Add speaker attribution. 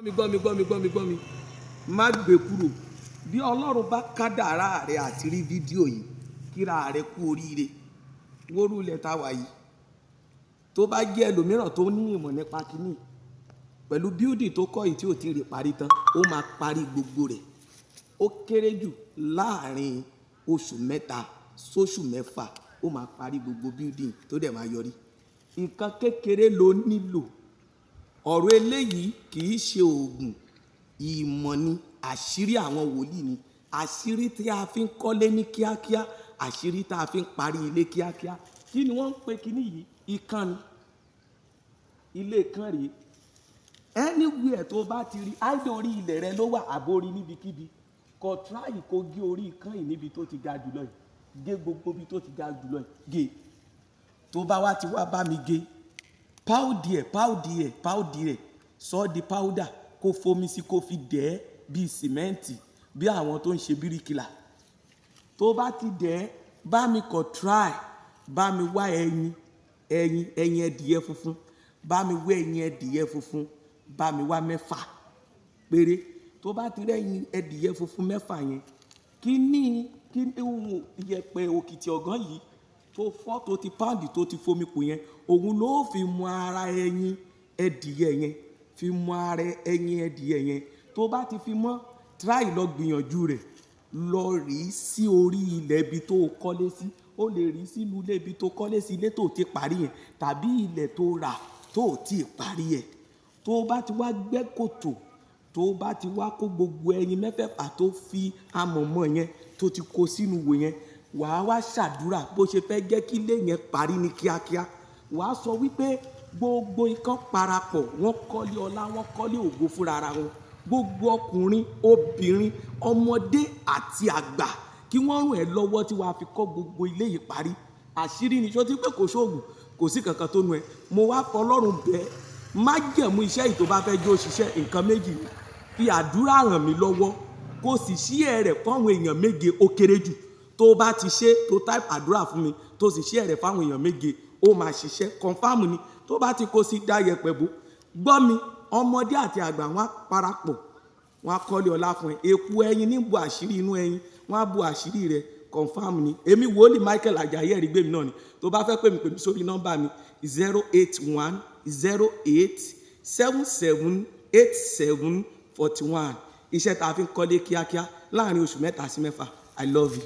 Speaker 1: Mi gbọ́ mi, gbọ́ mi, gbọ́ mi, gbọ́ mi, má gbé kúrò. Bí Ọlọ́run bá kádàrá rẹ àti rí fídíò yìí, kíra rẹ kú oríire. Wórú ilẹ̀ tá a wà yìí, tó bá jẹ́ ẹlòmíràn tó ní ìmọ̀ nípa kínní pẹ̀lú building tó kọ́ yìí tí ò tí ì rí parí tán, ó máa parí gbogbo rẹ̀. Ó kéré jù, láàrin oṣù 3 sóṣù 6, ó máa parí gbogbo building tó dẹ̀ máa yọrí. Nǹkan kékeré ló nílò. Ọ̀rọ̀ eléyìí kì í ṣe oògùn, ìmọ̀ ni, àṣírí àwọn wòlíì ni, àṣírí tí a fi ń kọ́lé ní kíákíá, àṣírí tí a fi ń parí ilé kíákíá. Kí ni wọ́n ń pe kíní yìí? Ikán ni. Ilé kan rèé. Anywhere tó bá ti rí, either orí ilẹ̀ rẹ ló wà àbórí níbikíbi, kó try kó gé orí ikán yìí níbi tó ti ga jùlọ yìí. Gé gbogbo ibi tó ti ga jùlọ yìí, gé. Tó bá wá ti wá bá mi gé, powder ẹ̀, powder ẹ̀, powder ẹ̀, sọ di powder, kó fomi sí, kó fi dẹ̀ ẹ́ bíi sìmẹ́ǹtì, bí àwọn tó ń ṣe bíríkìlà. Tó bá ti dẹ̀ ẹ́, bá mi kọ̀ try, bá mi wá ẹyin, ẹyin, ẹyin ẹdìyẹ funfun. Bá mi wá ẹyin ẹdìyẹ funfun, bá mi wá 6 péré. Tó bá ti rí ẹyin ẹdìyẹ funfun 6 yẹn, kí ní ohun ìyẹ̀pẹ̀ òkìtì ọ̀gán yìí tó fọ́, tó ti pound, tó ti fomi pò yẹn, òun ló fi mọ ara ẹyin ẹdìyẹ yẹn, fi mọ ara ẹyin ẹdìyẹ yẹn. Tó bá ti fi mọ́, try lọ gbìyànjú rẹ̀, lọ rí sí orí ilẹ̀ ibi tó kọ́lé sí. Ó lè rí sínú ilé ibi tó kọ́lé sí, ilé tó ti parí yẹn, tàbí ilẹ̀ tó rà tó ti parí ẹ̀. Tó bá ti wá gbẹ́ kòtò, tó bá ti wá kó gbogbo ẹyin mẹ́fẹ̀ẹ̀fà tó fi amọ̀ mọ́ yẹn, tó ti kó sínú ihò yẹn, wàá wá ṣàdúrà bó ṣe fẹ́ jẹ́ kí ilé yẹn parí ní kíákíá. Wàá sọ wípé gbogbo ikán parapọ̀, wọ́n kọ́lé ọlá, wọ́n kọ́lé ògo fúnra ara wọn. Gbogbo ọkùnrin, obìnrin, ọmọdé àti àgbà, kí wọ́n ràn ẹ́ lọ́wọ́ tí wàá fi kọ́ gbogbo ilé yìí parí. Àṣírí ni. Ṣó tí pé kò sóògùn, kò sí kankan tó nu ẹ. Mo wá fọlọ́run bẹ́ẹ̀, má jẹ̀mú iṣẹ́ yìí tó bá fẹ́ jó ṣiṣẹ́. Nǹkan méjì ni: fi àdúrà ràn mí lọ́wọ́, kó sì share rẹ̀ fún àwọn èèyàn 7. Ó kéré jù, tó bá ti ṣe, tó type àdúrà fún mi, tó sì share rẹ̀ fún àwọn èèyàn 7, ó máa ṣiṣẹ́, confirm ni. Tó bá ti kó sí, dá yẹpẹ̀ bò. Gbọ́ mi, ọmọdé àti àgbà, wọn á parapọ̀, wọn á kọ́lé ọlá fún ẹ. Eku ẹyin ní bu àṣírí inú ẹyin, wọn á bu àṣírí rẹ, confirm ni. Èmi wòlíì Michael Ajayi Ẹ̀rígbèmí náà ni. Tó bá fẹ́ pè mí, pè mí sórí nọ́mbà mi, 08108778741. Iṣẹ́ tá a fi ń kọ́lé kíákíá láàrin oṣù 3 sí 6. I love you.